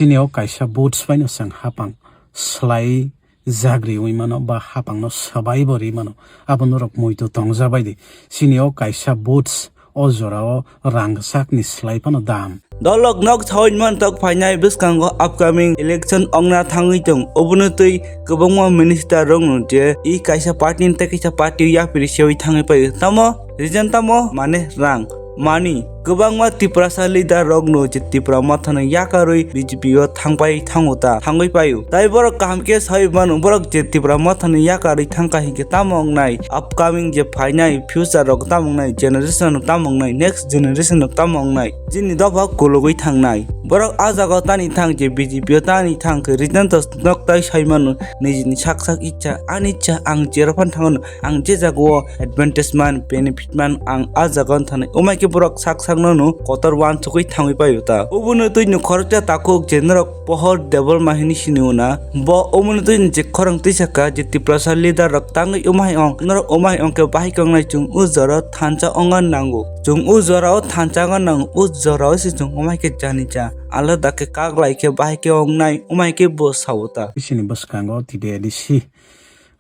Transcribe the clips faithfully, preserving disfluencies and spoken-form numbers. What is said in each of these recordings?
Chini o kaisa boots bai no chwng hapang slai jak riwi mano ba hapang no swbai bo ri mano. Abo norok muitu tongja bai di. Chini o kaisa boots o jora o rang sak ni slai phano dam. Dolok nok sawi man tok phainai bwskango upcoming election ongna thangwi tong. Obono twi kwbangma minister rok no je i kaisa party tei kaisa party yapri sewi thangwi pai. Tamo reason tamo mane rang. Mani kwbangma Tiprasa leader rokno je Tipra Mothano yakarwi B J P o thangpai thango ta, thangwi paio. Tai borok kaham khe sawi mano, borok je Tipra Mothano yakarwi thangkha hinkhe tamo wngnai, upcoming je phainai future rok tamo wngnai, generation rok tamo wngnai, next generation rok tamo wngnai, chini dopha kologwi thangnai. Borok a jagao tani thang je B J P o tani thang khe return to nok tai sai mano, nijini sak sak icha, ani icha ang jero phan thangano, ang je jagao advantage man, benefit man, ang a jaga wng thanai. Omai khe borok sak sakno no kotor wansugwi thangwi paio ta. Obono twi no khoroksa takhuk je norok pohor debol ma hini sini una. Bo omono twi no je khorang twi saka je Tiprasa leader rok tangwi omai ong, norok omai ong khe bahai kongnai chwng o jora thansa onga nango. Chwng o jora o thansa onga nango, o jora o se chwng omai khe jani cha. Alada khe kak lai khe bahai khe ongnai, omai khe bo sao ta. Sini bwskango T D A D C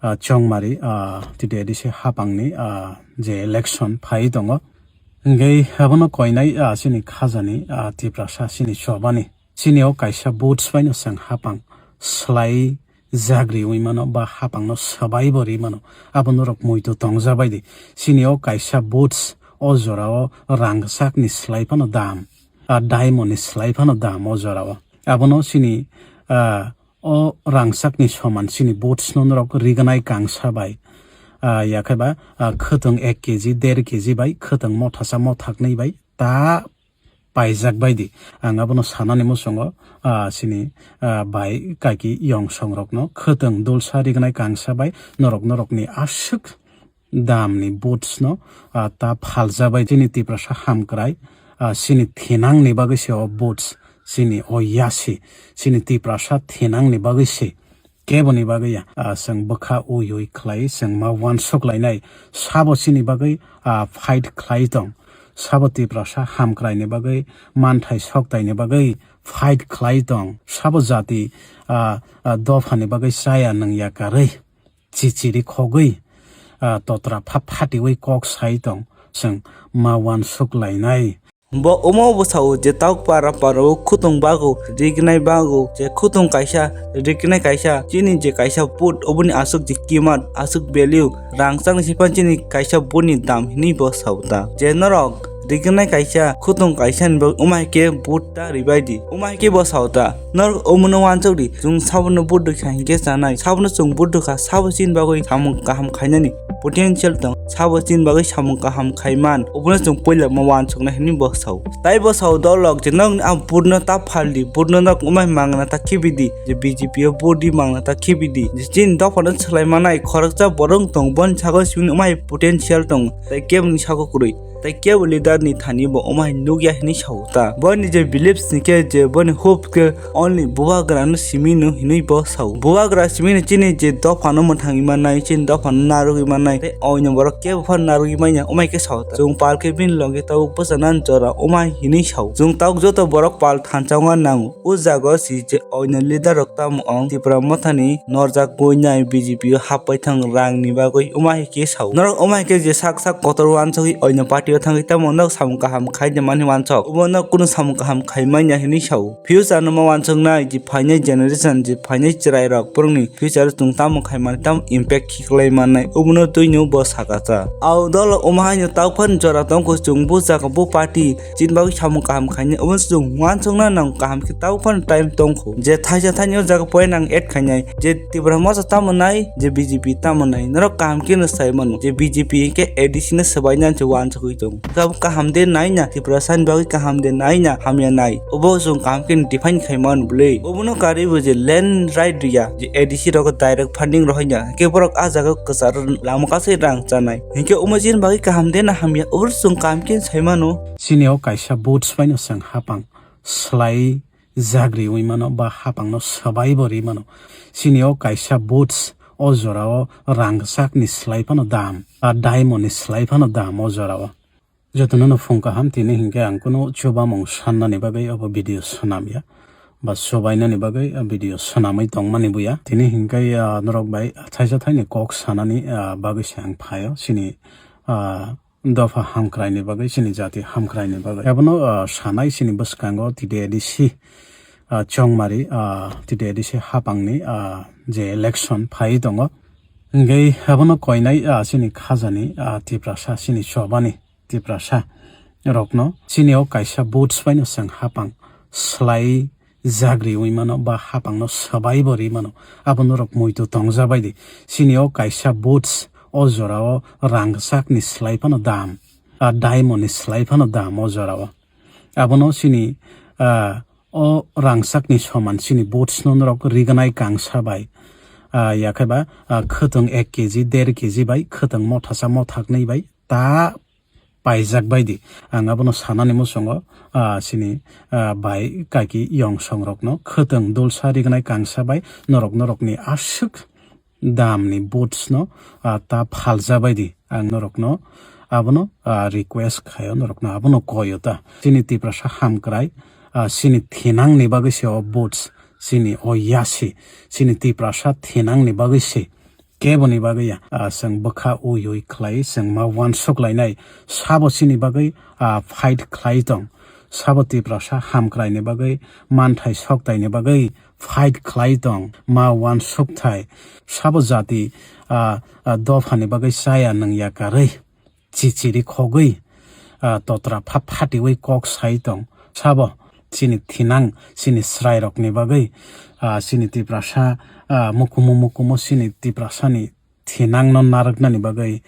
ah, chongmari, ah, T D A D C hapangni, ah, je election phai tongo. Hingke abono koinai, ah, chini khajani, ah, Tiprasa chini chobani. Chini o kaisa boots bai no chwng hapang slai jak riwi mano ba hapang no swbai bo ri mano. Abo norok muitu tongja bai di. Chini o kaisa boots o jora o rang sak ni slai phano dam, ah, diamond ni slai phano dam o jora o. Abono chini, ah, O rangchakni soman chini boots no norok rignai kangsa bai, ah, yakhe ba, ah, khwtwng ek K G, der K G bai khwtwng mothasa mothaknwi bai ta paijak bai di. Ang abono sanani muchungo, ah, chini, ah, bai kaki yongsong rokno khwtwng dulsa rignai kangsa bai norok norokni aswk damni boots no, ah, ta phaljabai chini Tiprasa hamkrai, ah, chini thinangni bagwi se o boots, chini o yasi, chini Tiprasa thinangni bagwi se keboni bagwi ya, ah, chwng bwkha ui ui khlai chwng ma uansuk lainai sabo chini bagwi, ah, fight khlai tong, sabo Tiprasa hamkraini bagwi manthai soktaini bagwi fight khlai tong, sabo jati, ah, ah, dophani bagwi chaya nungya karwi. Chichiri khogwi, ah, totra pha phatiwi kok sai tong, chwng ma uansuk lainai. Bo omo bwsao je tauk para parao khutong bago, rignai bago, je khutong kaisa, rignai kaisa, chini je kaisa put, oboni aswk je kimat, aswk value, rang changni sipan chini kaisa buni dam hinwi bo sao ta. Je norok rignai kaisa, khutong kaisa ni bagwi, umai khe but ta ribai di. Umai khe bo sao ta, norok omono uansuk di, chwng sabono but rwkha hinkhe chanai, sabono chwng but rwkha, sabo chini bagwi samung kaham khainani potential tong, sabo chini bagwi samung kaham khaiman, obono chwng puila ma uansuknai hinwi bo sao. Tai bo sao dolok je norokni a butno ta phaldi, butno norok umai mangna ta khibidi, je B J P o but di mangna ta khibidi, je chini dophano swlai manai khoroksa borok tong, boni sago simi umai potential tong, tai keboni sago kwrwi. Tai kebo leader ni thani bo omo hai nukya hinwi sao ta. Boni je beliefs ni khe je boni hope khe only bubagra no simi no hinwi bo sao. Bubagra simi no chini je dopha no mwthangwi mannai, chini dopha no narwgwi mannai, tei oino borok kebo phano narwgwi manya, omo hai khe sao ta. Chwng pal khe bini loge tabuk bwchanani jora omo hai hinwi sao. Chwng tabuk joto borok pal thansa wngna nango. O jaga o si je oino leader rok tamo ong Tipra Mothani norjak goi nai B J P o happai thang rang ni bagwi omo hai khe sao. Norok omo hai khe je sak sak kotor uansugwi oino party o thangwi tamo norok samung kaham khai de mani uansuk. Obo norok kunu samung kaham khai manya hinwi sao. Future no ma uansuk nai je phainai generation je phainai chwrai rok borokni future o chwng tamo khai mani tamo impact khiklai mannai obono twi no bo saka cha. Au dolo omo hai no tau phano jora tongkho chwng bo jaga bo party chini bagwi samung kaham khainai, omo chwng uansukna nang kaham khe tau phano time tongkho. Je thaisa thani o jaga point ang add khainai, je Tipra Motha tamo nai, je B J P tamo nai, norok kaham khe no sai mano, je B J P hinkhe A D C no swbaina se uansugwi tongo. Kabo kaham de nai na, Tiprasa ni bagwi kaham de nai na, hamya nai, obo chwng kaham khe no define khai mano bwle. Obono karwi bo je land right rwya, je A D C rogo direct funding rohorya, hinkhe borok ah jaga kwcharo lama kasai rang chanai, hinkhe omo chini bagwi kaham de na hamya, obo chwng kaham khe sai mano. Chini o kaisa boots bai no chwng hapang slai jak riwi mano ba hapang no swbai bo ri mano. Chini o kaisa boots o jora o rang sak ni slai phano dam, a diamond ni slai phano dam o jora o. Jotono no phung kaham tini hinkhe ang kunu chubamung sannani bagwi obo video swnam ya. ba sobainani bagwi, ah, video swnamwi tongmani buya. Tini hinkhe, ah, norok bai thaisa thaini kok sanani, ah, bagwi se ang phaio. Chini, ah, dopha hamkraini bagwi, chini jati hamkraini bagwi. Abono, ah, sanai chini bwskango T T A D C, ah, Chongmari, ah, T T A D C hapangni, ah, je election phai tongo. Hinkhe abono koinai, ah, chini khajani, ah, Tiprasa, chini chobani Tiprasa rokno chini o kaisa votes baino chwng hapang slai jagriwi mano ba hapangno swbaibo ri mano. Abo norok muitu tongjabai di. Chini o kaisa votes o jorao rangchakni slai phano dam, ah, diamond ni slai phano dam o jorao. Abono chini, ah, o rangchakni soman chini votes no norok rignai kangsa bai, ah, yakheba, ah, khwtwng ek K G, der K G bai khwtwng mothasa mothaknwi bai ta paijak bai di. Ang abono sanani muchungo, ah, chini, ah, bai kaki yongsong rokno khwtwng dulsa rignai kangsa bai norok norokni aswk damni votes no, ah, ta phaljabai di. Ang norokno abono, ah, request khaio, norokno abono koyo ta. Chini Tiprasa hamkrai, ah, chini thinangni bagwi se o votes, chini o yasi, chini Tiprasa thinangni bagwi se. Keboni bagwi ya, ah, chwng bwkha ui ui khlai, chwng ma uansuk lainai. Sabo chini bagwi, ah, fight khlai tong. Sabo Tiprasa hamkraini bagwi manthai soktaini bagwi fight khlai tong, ma uansukthai. Sabo jati, ah, ah, dophani bagwi chaya nungya karwi, chichiri khogwi, ah, totra pha phatiwi kok sai tong. Sabo chini thinang, chini chwrairokni bagwi, ah, chini Tiprasa, ah, mukumu mukumu chini Tiprasani thinangno narwknani bagwi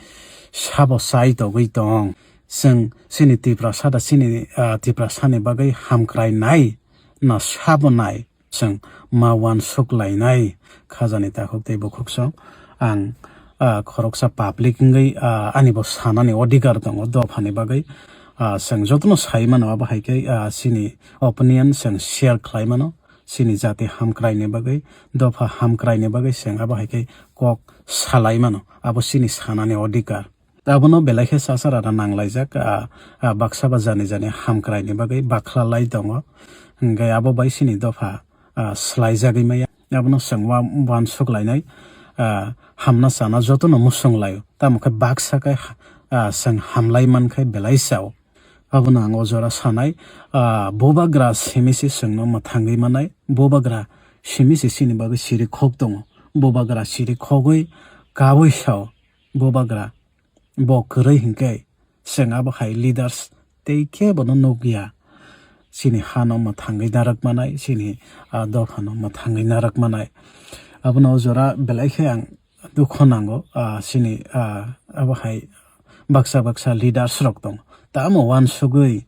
sabo chai togwi tong. Chwng chini Tiprasa da chini, ah, Tiprasani bagwi hamkrai nai na sabo nai chwng ma uansuk lainai khajani takhuk tei bukhuksong. Ang, ah, khoroksa public wngwi, ah, ani bo sanani odhikar tongo dophani bagwi. Ah, chwng jotono sai mano abo hai khe, ah, chini opinion chwng share khlai mano. Chini jati hamkraini bagwi, dopha hamkraini bagwi chwng abo hai khe kok salai mano. Abo chini sanani odhikar. Abono belai khe chachara nanglaijak, ah, ah, baksa ba jani jani hamkraini bagwi bakhla lai tongo. Hinkhe abo bai chini dopha, ah, swlaijagwi maya. Abono chwng wa-, uansuk lainai, ah, hamna chana jotono muchung laio. Tamo khe baksa khe, ah, chwng hamlai man khe belai chao. Abono ang o jora sanai, ah, bubagra simi se chwngno mwthangwi manai, bubagra simi se chini bagwi siri khok tongo. Bubagra siri khogwi kabui sao, bubagra bo kwrwi hinkhe chwng abo hai leaders tei khe bono nukya. Chini hano mwthangwi narwk manai, chini, ah, dophano mwthangwi narwk manai. Abono o jora belai khe ang dukho nango, ah, chini, ah, abo hai baksa baksa leaders rok tong. Tamo uansugwi,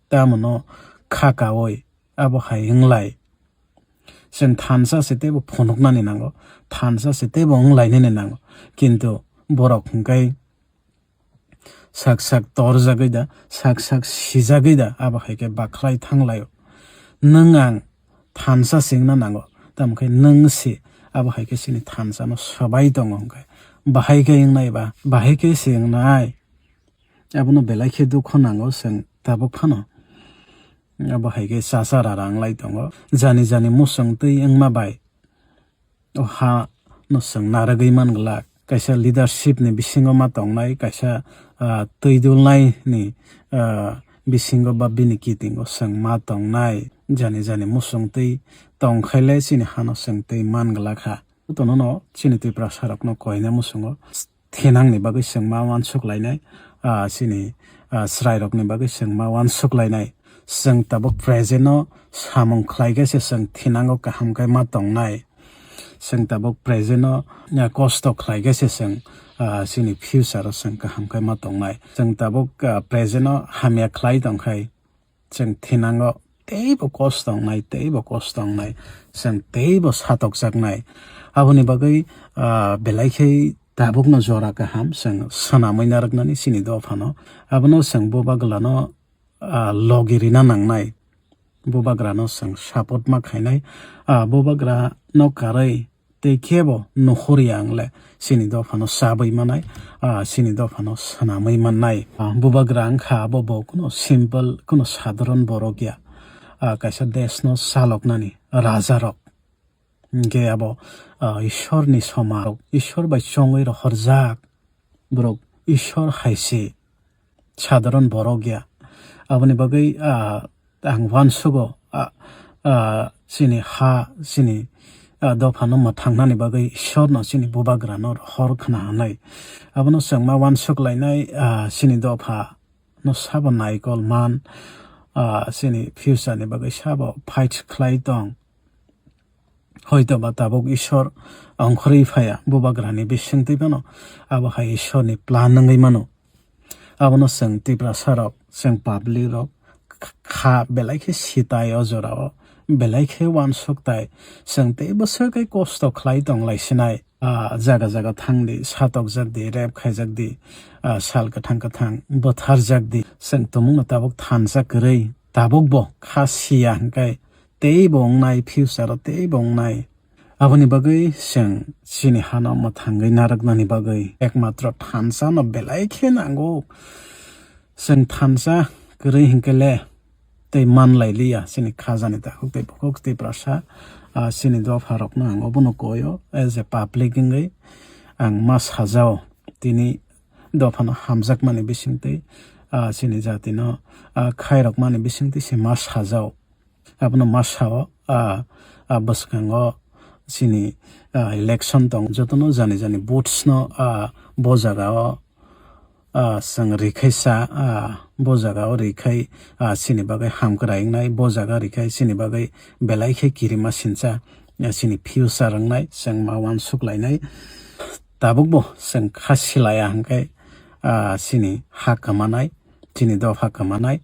tamo no kha kaui, abo hai wnglai. Chwng thansa se teibo phunuknani nango, thansa se teibo wnglainani nango. Kintu borok hwnkhe sak sak torjagwi da, sak sak sijagwi da, abo hai khe bakhlai thanglaio. Nwng ang thansa se wngna nango, tamo khe nwng se abo hai khe chini thansa no swbai tongo hwnkhe. Bahai khe wngnai ba, bahai khe se wngnai. Abono belai khe dukho nango chwng tabuk phano. Abo hai khe chachara ranglai tongo. Jani jani muchung twi wngma bai o ha no chwng narwgwi man glak. Kaisa leadership ni bisingo ma tongnai, kaisa, ah, twi dulnai ni, ah, bisingo ba bini kitingo chwng ma tongnai. Jani jani muchung twi tongkhaile chini hano chwng twi man glak ha. Jotono no chini Tiprasa rokno koina muchungo thinangni bagwi chwng ma uansuk lainai, ah, chini, ah, chwrairokni bagwi chwng ma uansuk lainai. Chwng tabuk present-o samung khlai khe se chwng thinango kaham khe ma tongnai. Chwng tabuk present-o, ah, kosto khlai khe se chwng, ah, chini future-o chwng kaham khe ma tongnai. Chwng tabuk, ah, present-o hamya khlai tongkhai, chwng thinango teibo kosto wngnai, teibo kosto wngnai, chwng teibo satokjaknai. Aboni bagwi, ah, belai khe tabukno jora kaham chwng swnamwi narwknani chini dophano. Abono chwng bubaglano, ah, logi rina nangnai. Bubagrano chwng support ma khainai. Ah, bubagrano karwi tei khe bo nuhur ya wng le chini dophano chabwi manai, ah, chini dophano swnamwi mannai. Ah, bubagra wng kha abo bo kuno simple, kuno sadharon borok ya. ah, kaisa desh no chaloknani raja rok. Hingke abo, ah, Ishwar ni somaj, Ishwar bai chongwi rohorjak borok Ishwar hai se, sadharon borok ya. Aboni bagwi, ah, ang uansugo, ah, ah, chini ha, chini, ah, dophano mwthangnani bagwi Ishwarno chini bubagrano hor khna hwnwi. Abono chwng ma uansuk lainai, ah, chini dopha no sabo naikol man, ah, chini future ni bagwi sabo fight khlai tong. Hoito ba tabuk Ishwar ongkhorwi phaiya, bubagrani bisingtwi phano abo hai Ishwarni plan wngwi mano. Abono chwng Tiprasa rok, chwng public rok kha belai khe sitai o jorao, belai khe uansuk tai. Chwng tei bwswk khe kosto khlai tong lai sinai. Ah, jaga jaga thang di, satokjak di, rape khaijak di, ah, sal kwthang kwthang bwtharjak di. Chwng tumungno tabuk thansa kwrwi, tabuk bo kha siya hwnkhe teibo wngnai, future o teibo wngnai. Aboni bagwi chwng chini hano mwthangwi narwknani bagwi ekmatro thansa no belai khe nango. Chwng thansa kwrwi hinkhe le tei man lai liya chini khajani takhuk tei bukhuk Tiprasa, ah, chini dopha rokno ang obono koi o as a public wngwi ang ma sajao. Tini dophano hamjakmani bisingtwi, ah, chini jatino, ah, khairokmani bisingtwi se ma sajao. Abono ma sao, ah, ah, bwskango chini, ah, election tong jotono jani jani votes no, ah, bo jagao, ah, chwng rikhai sa, ah, bo jagao rikhai, ah, chini bagwi hamkrai wngnai, bo jaga rikhai chini bagwi belai khe kirima sincha, ah, chini future wngnai chwng ma uansuk lainai. Tabukbo chwng kha silaya hwnkhe, ah, chini ha kwmanai, chini dopha kwmanai.